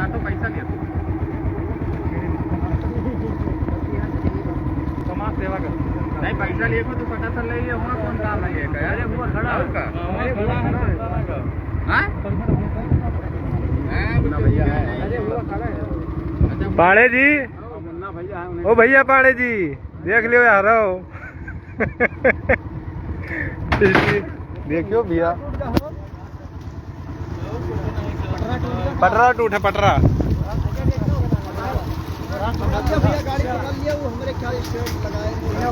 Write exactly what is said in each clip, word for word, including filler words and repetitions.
तो पैसा लिया तू। समाज सेवा कर। नहीं, पैसा लिए को तो पता चल रही है, हुआ कौन काम है ये का? अरे, हुआ खड़ा है। हाँ? हाँ, मुन्ना भैया है। अरे, हुआ खड़ा है। अच्छा। पाड़े जी, मुन्ना भैया है, उन्हें ओ भैया पाड़े जी, देख लियो यार, आओ। देखियो भैया। पटरा टूट है, पटरा। भैया, गाड़ी पकड़ लिया, वो हमारे क्या स्टैंड लगाए हुए हैं।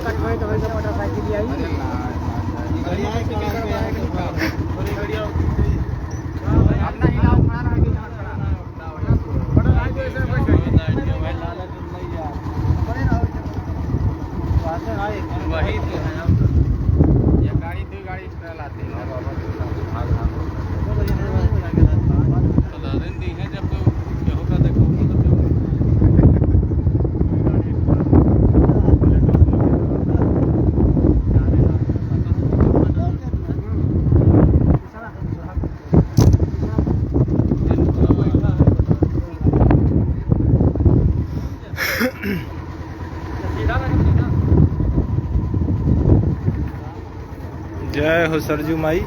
अपना हिलाओ, खड़ा रहो। वही तो है। ये गाड़ी, दो गाड़ी extra लाते हैं। तो दादन दी है, जब तो होगा, देखो, होगा तो। जय हो सरजू माई।